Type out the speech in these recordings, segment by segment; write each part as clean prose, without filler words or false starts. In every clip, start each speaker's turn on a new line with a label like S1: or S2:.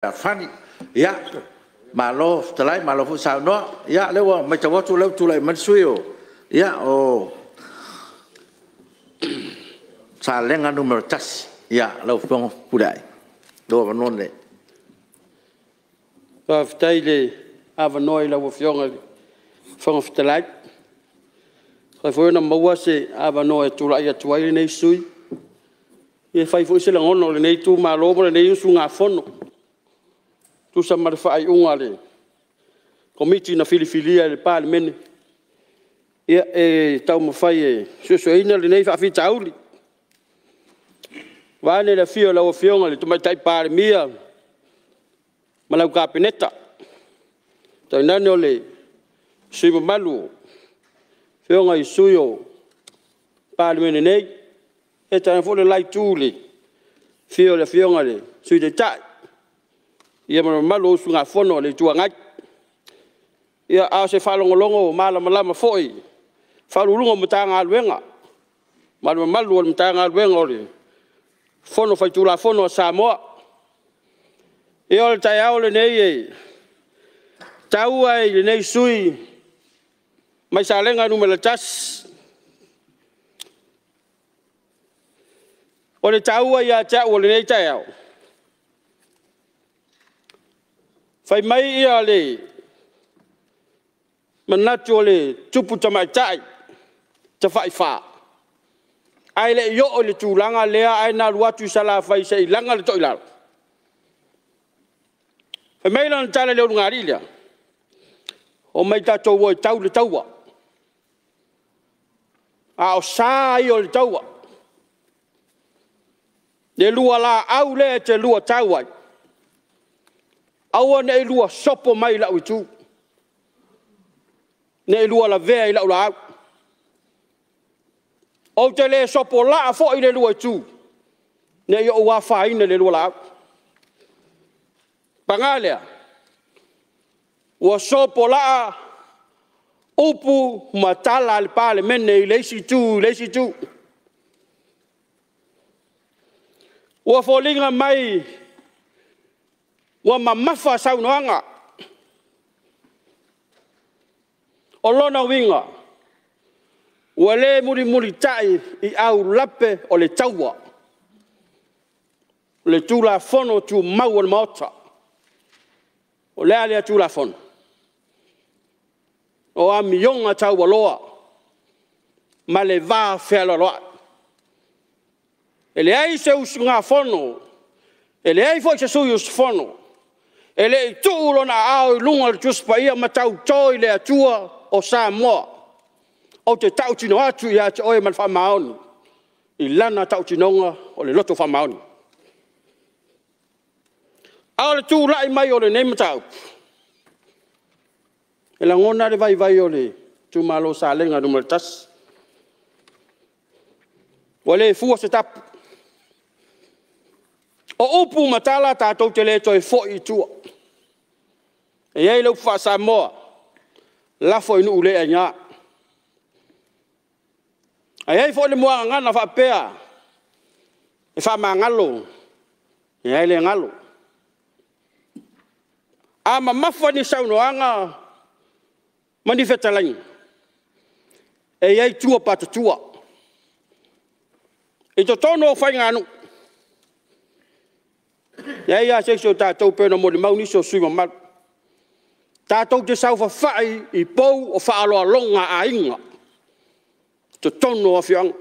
S1: Fealofani. Ia malo fetalai malo foi saunoa. Ia o lea ua matau atu o lea ua tulai mai le sui usufono mo Salega 1. Ia lau Afioga Fepuleai, o lou avanoa lenei.
S2: Faafetai i le avanoa i lau Afioga i le Fofoga Fetalai, ua mafai foi ona maua se avanoa e tulai atu ai lenei sui usufono e fia fai foi se lagona o lenei itumalo ma lenei usugafono e tusa ma le faaiuga a le Komiti na filifilia e le Palemene e taumafai e suesueina lenei faafitauli. Vaeane le afio o lau Afioga i le Tamaitai Palemia ma lau Kapeneta, tainane o le sui usufono mamalu o Afioga i sui usufono o le Palemene nei, ia tainane foi le la Itu i le afio o le Afioga i le Sui Taitai ma le mamalu o usugafono a le Itu Agai. Ia, a o se faalogologo malamalama foi i Ofisa Sili o Pulega o Matagaluega ma le mamalu o le Matagaluega o le Fono Faitulafono a Samoa. Ia o le taeao lenei e taua i lenei sui usufono mai Salega 1, o le taua ia te au o lenei taeao, fai mai le manatu o le tupu tamaitai Tafaifa, ae le i oo i le tulaga lea ae na alu atu i Salafai se i laga le toilalo. Fai mai lana tala i le ulugalii lea, omai tatou o e tau le taua, a o sa ia o le taua, le lua laau lea e te lua tau ai, aua ne i lua sopo mai i lau itu, ne i lua lavea i lau laau. Ou te le sopolaa foi i le lua itu, ne i ou afaina i le lua laau. Paga lea, ua sopolaa upu ma tala a le Palemene i le isi itu i le isi itu. Ua foliga mai ua mamafa saunoaga. O lona uiga, ua le mulimulitai i aulape o le taua, le Tulafono Tumau a le Maota. O le a lea Tulafono? O amioga taualoa ma le vafealoaloai. E leai se usugafono, e leai foi se sui usufono e le i tuu lona aao i luga o le Tusi Paia ma tauto i le Atua o Samoa, ou te tautino atu ia te Oe ma le faamaoni i lana tautinoga o le loto faamaoni. A o le tulai mai o lenei mataupu, e lagona lava le vaivai o le itumalo o Salega 1, ua le fua se tapu. O upu ma tala tatou te le toe foi i tua. E i ai le upu faa-Samoa, lafo i nuu le aina. Ae i ai foi le muagagana faapea, e faamagalo ae le galo. A mamafa ni saunoaga ma ni fetalaiga, e i ai tua o patatua. I totonu o faiganuu, e leai lava se isi o tatou pei ona molimau nisi o sui usufono mamalu, tatou te saofafai i pou o faaaloaloga a aiga i totonu o afioaga.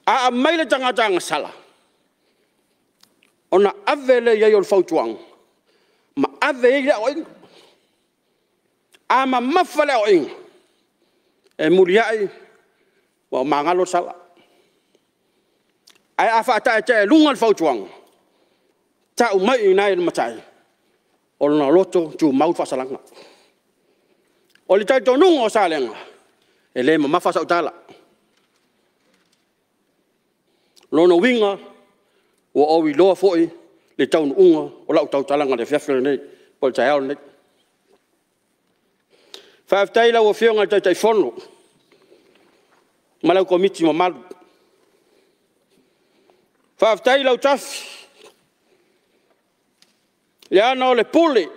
S2: A aumai le tagata agasala, ona ave lea i ai o le fautuaga ma ave i ai le aoaiga. A mamafa le aoaiga, e muliai ua magalo le sala. Ae a faataetaealuga le fautuaga, tau mai i ina e le matai, o lona loto tumau le faasalaga. O le talitonuga o Salega, e le mamafa sau tala. O lona uiga, ua ou iloa foi le taunuuga o lau tautalaga i le afiafi lenei po o le taeao lenei. Faafetai i lau Afioga i le Taitaifono ma lau Komiti mamalu. Faafetai Lautafi Leaga o le pule,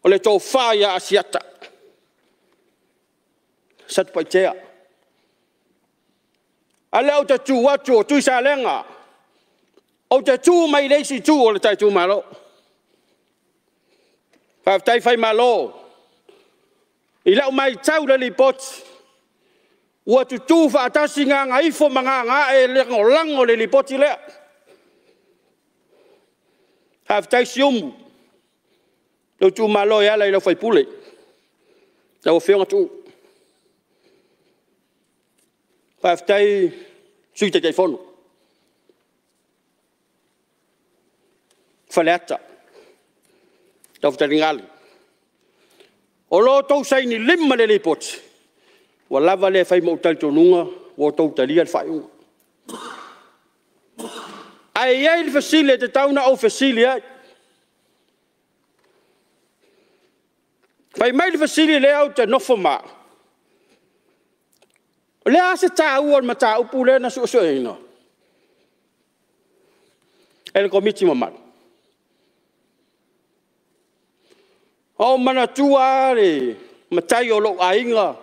S2: o le tofa ia Asiata Satupaitea. A lea ou te tu atu o Tuisalega, ou te tu mai le isi itu o le ta itumalo. Faafetai Faimalo. I lau matau i le Lipoti, ua tutu faatasi Gagaifo ma Gagaae e lagolago le Lipoti lea. Faafetai Siumu, lou itumalo e ala i lau sui usufono lau Afioga Tuuu. Faafetai i le Sui Taitaifono Faleata, lau Fetalaiga Ale. O lo outou sainilima i le Lipoti, ua lava lea e fai ma ou talitonuga ua outou talia le faaiuga. Ae i ai le fesili e tatau ona ou fesili ai. Fai mai le fesili lea ou te nofo ma au, o le a se taua o le mataupu lea na suesueina e le Komiti mamalu? Ua ou manatua lava le matai o lou aiga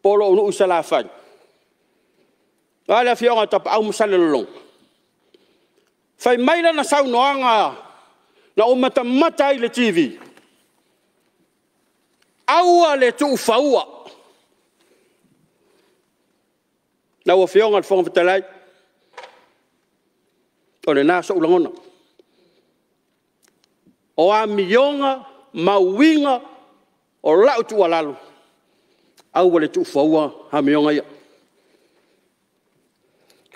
S2: po o lou nuu i Salafai, aua le afioaga o Tapaau ma Salelologa, fai mai lana saunoaga na ou matamata ai i le TV, aua le tuufaua. Lau Afioga i le Fofoga Fetalai, o lena sou lagona. O amioga ma uiga o lau tuualalo, aua le tuufaua amioga ia.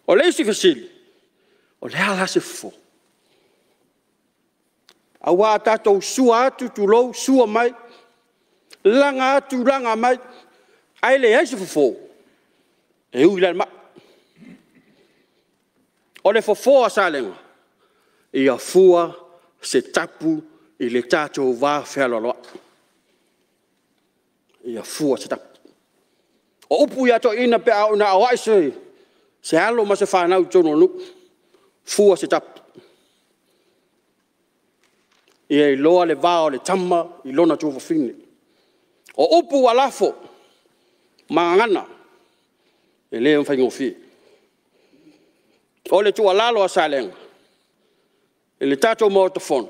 S2: O le isi fesili, o le a la se fofo? Aua a tatou sua atu, tulou, sua mai, laga atu laga mai, ae leai se fofo, e ui la le mai. O le fofo a Salega, ia fua se tapu i le tatou vafealoaloai. Ia fua se tapu. O upu ia a toeaiina pe a oo ina aoai se alo ma se fanau i totonu o nuu, fua se tapu, ia iloa le va o le tama i lona tuafafine. O upu ua lafo ma gagana, e le faigofie. O le tuualalo a Salega i le tatou Maota Fono,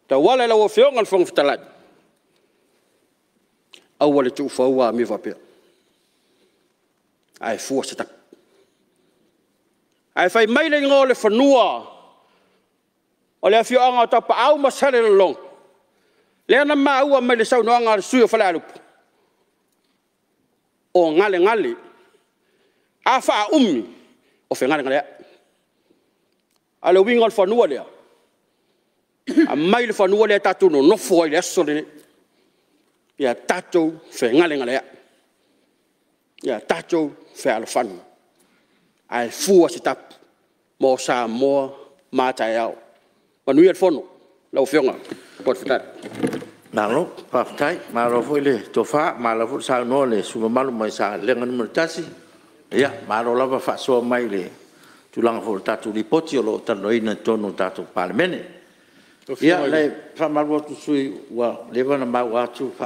S2: e tauala i lau Afioga i le Fofoga Fetalai, aua le tuufaua amio faapea, ae fua se tapu. Ae fai mai le igoa o le fanua o le afioaga o Tapaau ma Salelologa, lea na maua mai i le saunoaga a le sui usufono o Falealupo, o Galegale. A faaumi, o Fegalegaleai. A o le uiga o le fanua lea, aumai le fanua lea tatou te nonofo ai i le aso lenei, ia tatou fegalegaleai, ia tatou fealofani, ae fua se tapu mo Samoa ma a taeao. Manuia le Fono lau Afioga i le Fofoga Fetalai. Malo faafetai, malo foi le tofa, malo foi le saunoa i le sui usufono mamalu mai Salega 1. Ia, malo lava faasoa mai i le tulaga foi o le tatou Lipoti o lo o talanoaina i totonu o le tatou Palemene. Ia e faamalulu atu i le sui usufono ua leva ona maua atu